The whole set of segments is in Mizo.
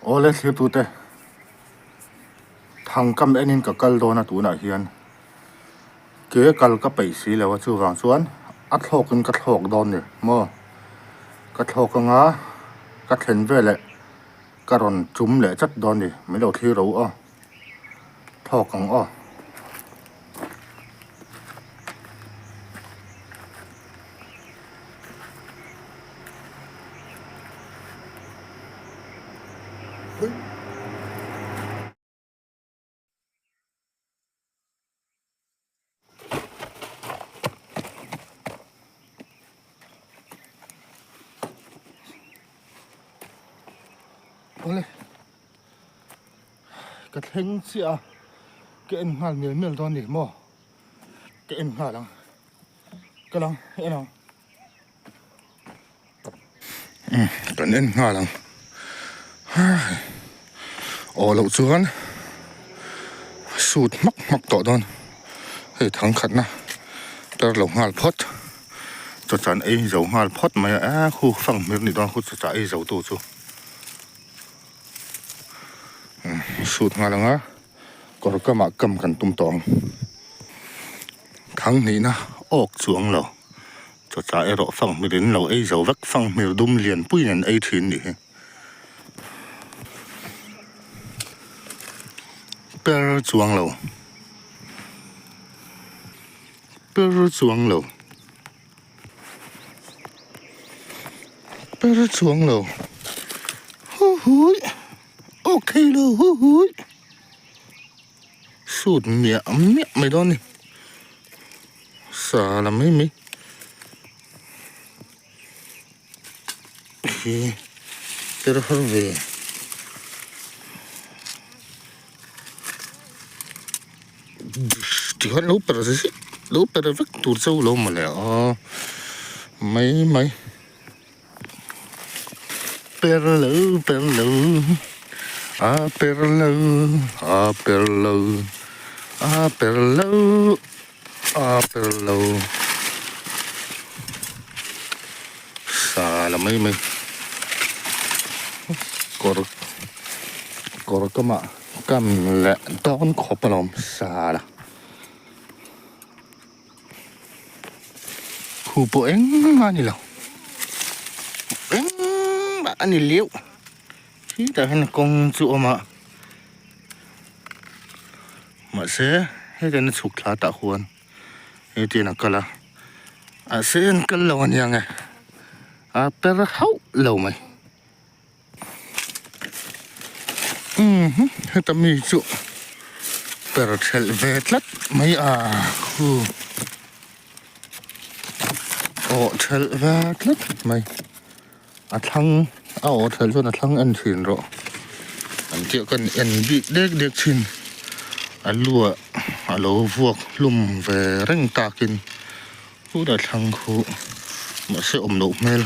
Awle thlirtute thangkam enin ka kal dawn a tunah hian ke kal ka peih si lo a chuvang chuan a thlawkin ka thlawk dawn ni maw ka thlawk anga ka thlen veleh ka rawn tum leh chat dawn ni min lo thlir ro aw thlawk ang aw. Awle ka thleng chiah a ka en nghal mial mial dawn a ni maw ka en nghal ang ka lang en ang. Kan en nghal ang aw loh chuan sut hmak hmak tawh dawn hei thang khatna tar lo nghal phawt chawchah an ei zo nghal phawt mai a eh khu fang hmir ni dawn khu chawchah ei zo tu chu sut nghal ang a kawr kamah kam kan tum tawh ang thang hnihna awk chuang lo. Chawchah erawh fanghmir in lo ei zo vek, fanghmir dum lian pui in an ei thin nih hi. Per chuang lo. Per chuang lo. Per chuang lo. Huhui. Awk thei lo huhui. Sut miah miah mai dawn a ni. Sa la mai mai hi per har ve tikhan lo per zet lo per vek tur chauh lo mawle a mai mai per lo per lo a per lo a per lo a per lo. A per lo sa la mai mai kawr kawr kamah kam leh dawn khawp alawm sa la khu pawh engmah a ni lo engmah a ni leuh khitah hian kawng chu a awm a. Mahse hetiang a chhuk thla tah huan hetiang a kal a mahse an kal lo aniang e a per hauh lo mai umm heta mi chu per thelh ve tlat mai a khu awh thelh ve tlat mai. A thlang a aw thelh chuan a thlang en thin rawh an tih kan en bik dek dek thin a lu ah a lo vuak hlum ve reng takin put a thlang khu mahse awm loh hmel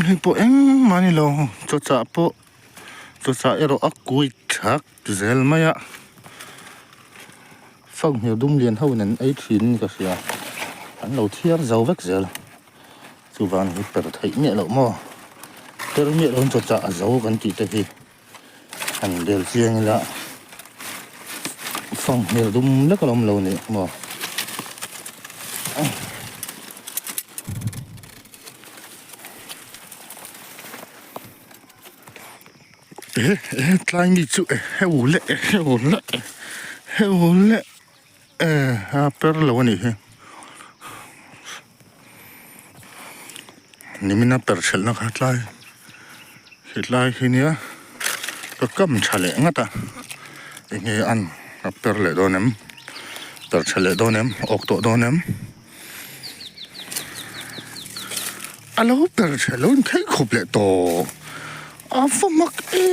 hei pawh engmah a ni lo chawchah pawh chawchah erawh a kui thak zel mai a. Fanghmir dum lian ho in an ei thin in ka hria an lo thiar zo vek zel chuvang hi per theih miah loh maw per miah loh in chawchah a zo kan tih te hi han bel chiang ila fanghmir dum lek a lo awm lo nih maw. Eh eh tlai mi chu eh heu leh eh heu leh eh heu leh eh a per lo a nih hi nimin a per hrelh na kha tlai khi tlai khi nia ka kam tha leh ngat a enge an a per leh dawn em per tha leh dawn em awk tawh dawn em a lo per tha lo in theih khawp leh tawh a va mak e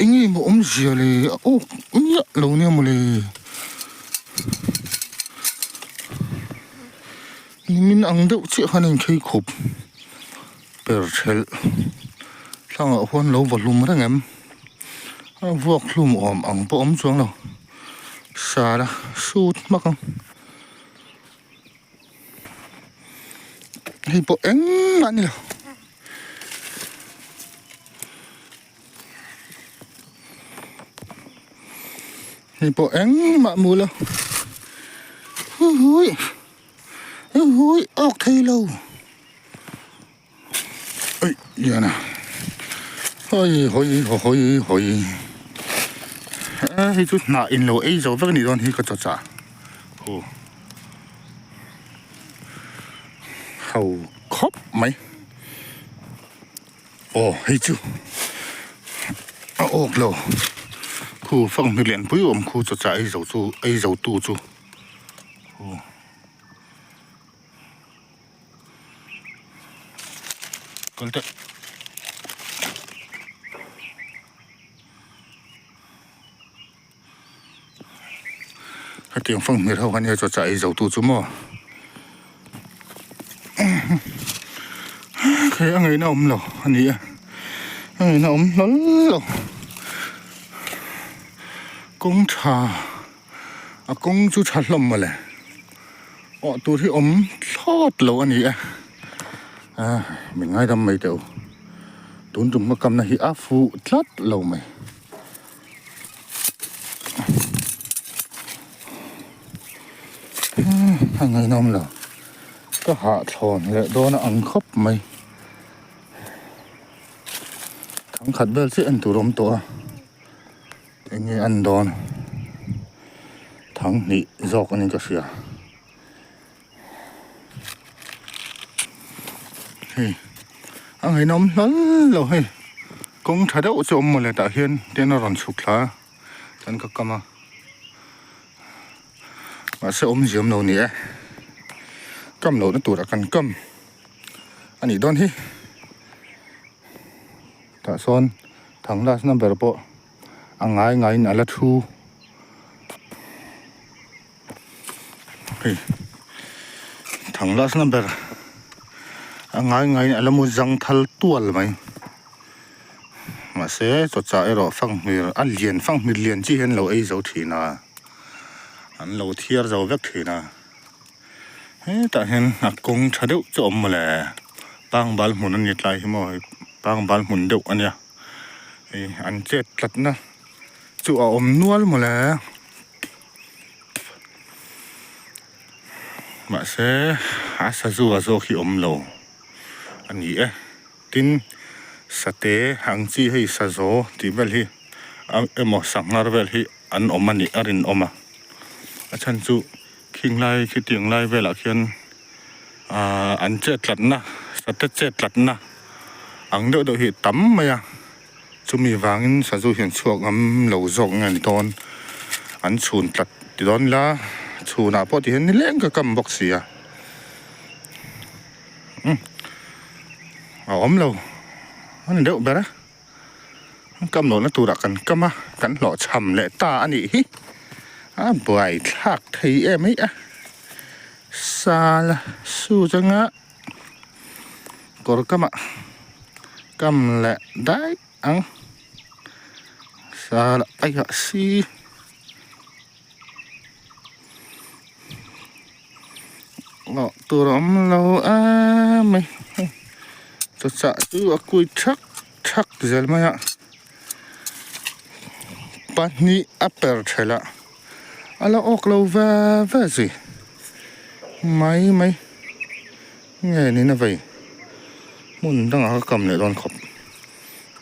enge maw awmzia le a awk miah lo nia mawle nimin ang deuh chiah khan a inkhei khawp per thelh thlangah huan lo va hlum reng em a vuak hlum awm ang pawh awm chuang lo. Sara sut hmak ang. Hei pawh engmah a ni lo. Hei pawh engmah mu lo. Huihui huihui awk thei lo. Ui lian a hawi hawi hawi hawi e hei chu hnah in lo ei zo vek a nih dawn hi ka chaw chah aw ho khawp mai aw hei chu a awk lo khu fanghmir lianpui awm khu chaw chah ei zo chu ei zo tu chu aw. Kal teh. Hetiang fanghmir ho kha nia chaw chah ei zo tu chu maw. Hei a ngaihna awm lo a ni e. A ngaihna awm hlawl lo. Kawng tha a kawng chu tha hlawm mawle. Awh tur hi awm thlawt lo a ni e ah min ngaidam mai teh u tun tum ka kamna hi a fuh tlat lo mai a ngaihnawm lo ka hahthlawn leh dawn a ang khawp mai thangkhat vel chiah en tur a awm tawh a. Eng nge an dawn thang hnih zawk anin ka hria hei a ngaihnawm hlawl lo hei kawng tha deuh chu a awm mawle tah hian tin a rawn chhuk thla a chuan ka kam a mahse awmzia awm lo ni e kam lohna turah kan kam a nih dawn hi. Tah sawn thang last number pawh a ngai ngaiin a la thu hei thang last number a ngai ngaiin a la mu zang thal tual mai mahse chawchah erawh fanghmir a lian fanghmir lian chi hian an lo ei zo thin a an lo thiar zo vek thin a. Hetah hian a kawng tha deuh chu a awm mawle pangbal hmun a ni tlai hi maw hei pangbal hmun deuh a nia hei an chet tlatna chu a awm nual mawle mahse a sazu a zawk hi awm lo a ni e tin sate ang chi hei sazaw tih vel hi emaw sanghar vel hi an awm a nih a rinawm a a chhan chu. Khing lai khitiang lai velah khian ahh an chet tlatna sate chet tlatna ang deuh deuh hi tam mai a chumi vangin sazu hian chhuak ngam lo zawk nge ni dawn an chhun tlat ti dawn ila chhunah pawh ti hian nileng ka kam bawk si a umm a awm lo a ni deuh ber a. Kam lohna turah kan kam a, kan hlawhchham leh ta a nih hi. A buai thlak thei em mai a. Sala su changa kawr kamah kam leh daih ang. Sala aiah si. Ngawh tur a awm lo em mai chawchah chu a kui thak thak zel mai a pahnih a per thelh a a la awk lo ve ve zui mai mai nge niin a vei hmun dangah ka kam leh dawn khawp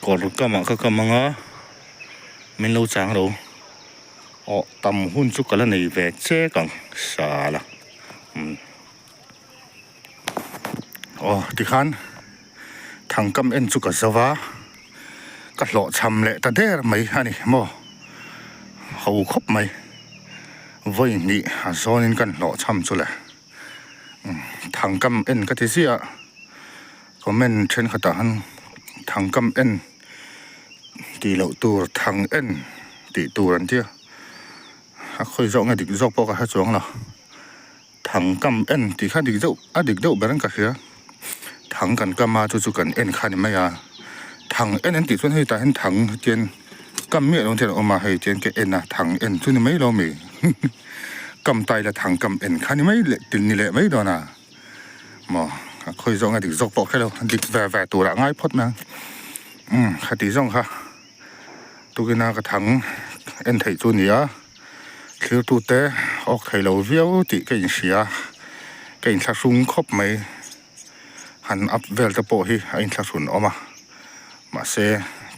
kawr kamah ka kam ang a min lo chang lo. Aw tam hun chu ka la nei ve chek ang sala umm aw tikhan thangkam en chu ka zo va ka hlawhchham leh ta der mai a ni maw ho khawp mai vawi hnih a zawnin kan hlawhchham chu le umm thangkam en ka ti ziah a comment thenkhatah han thangkam en. Tih loh tur thang en tih tur an tia a khawi zawk nge dik zawk pawh ka hre chuang lo thang kam en tih kha dik deuh a dik deuh ber in ka hria thang kan kam a chu chu kan en kha a ni mai a thang en an tih chuan hei tah hian thang hetian kam miah lo hian a awm a hei tian ka en a thang en chu ni mai lo mi kam ta ila thang kam en kha ni mai leh ni leh mai dawn a maw. A khawi zawk nge dik zawk pawh kher lo dik ve ve turah ngai phawt mai ang umm khati zawng kha tukina ka thang en theih chu a ni a thirtute awk thei lo viau tih ka inhria ka inthlahrung khawp mai han up vel te pawh hi a inthlahrun awm a mahse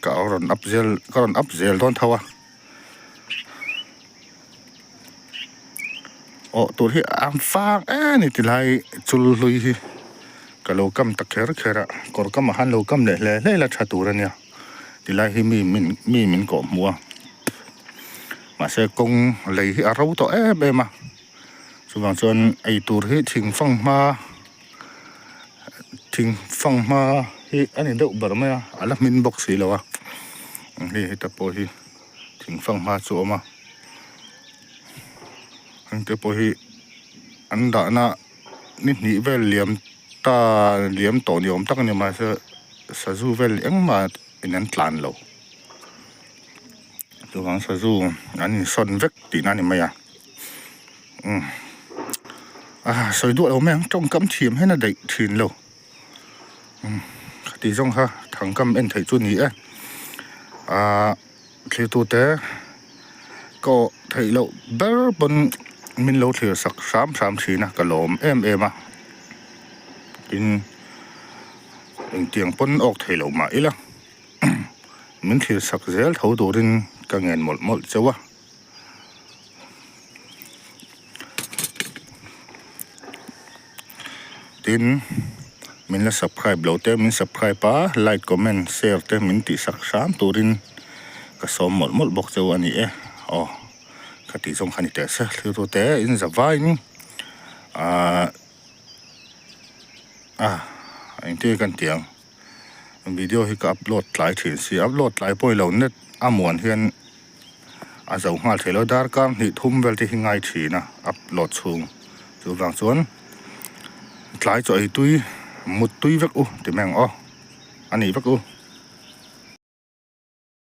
ka rawn up zel ka rawn up zel dawn tho a. Aw tur hi a fang em a ni ti lai chul hlui hi ka lo kam ta kher kher a kawr kamah khan lo kam leh hle hle ila tha tur a nia tilai hi mi min mi min kawh hmuh a mahse kawng lei hi a ro tawh em em a chuvang chuan ei tur hi thing fanghma thing fanghma hi a ni deuh ber mai a a la hmin bawk si lo a hei heta pawh hi. Thing fanghma chu a awm a heng te pawh hi an dahna ni hnih vel liam ta liam tawh ni awm tak a ni mahse sazu vel engmah in an tlan lo chuvang sazu an insawn vek tihna a ni mai a umm a sawi duah lo mai ang tawngkam thiam hian a daih thin lo. Umm khati zawng kha thangkam en theih chu a ni e ahh thlirtute ka awh theih loh ber pawn min lo thlir sak hram hram thin a ka lawm em em a tin engtiang pawn awk theih loh mah ila min thlir sak zel tho turin ka ngen mawlh mawlh chauh a. Tin, min la subscribe lo te min subscribe a, like, comment, share te min tih sak hram turin ka sawm mawlh mawlh bawk cheu a ni e. Aw, ka tih zawng kha ni teh se, thilru te in za vaiin ahh ah engtin nge ka inti ang, video hi ka upload tlai thin si, upload tlai pawh i lo net a muan hian. A zo nghal thei lo darkar hnih thum vel te hi ngai thin a upload chhung chuvang chuan tlai chaw ei tui mut tui vek u ti mai ang aw a nih vek u.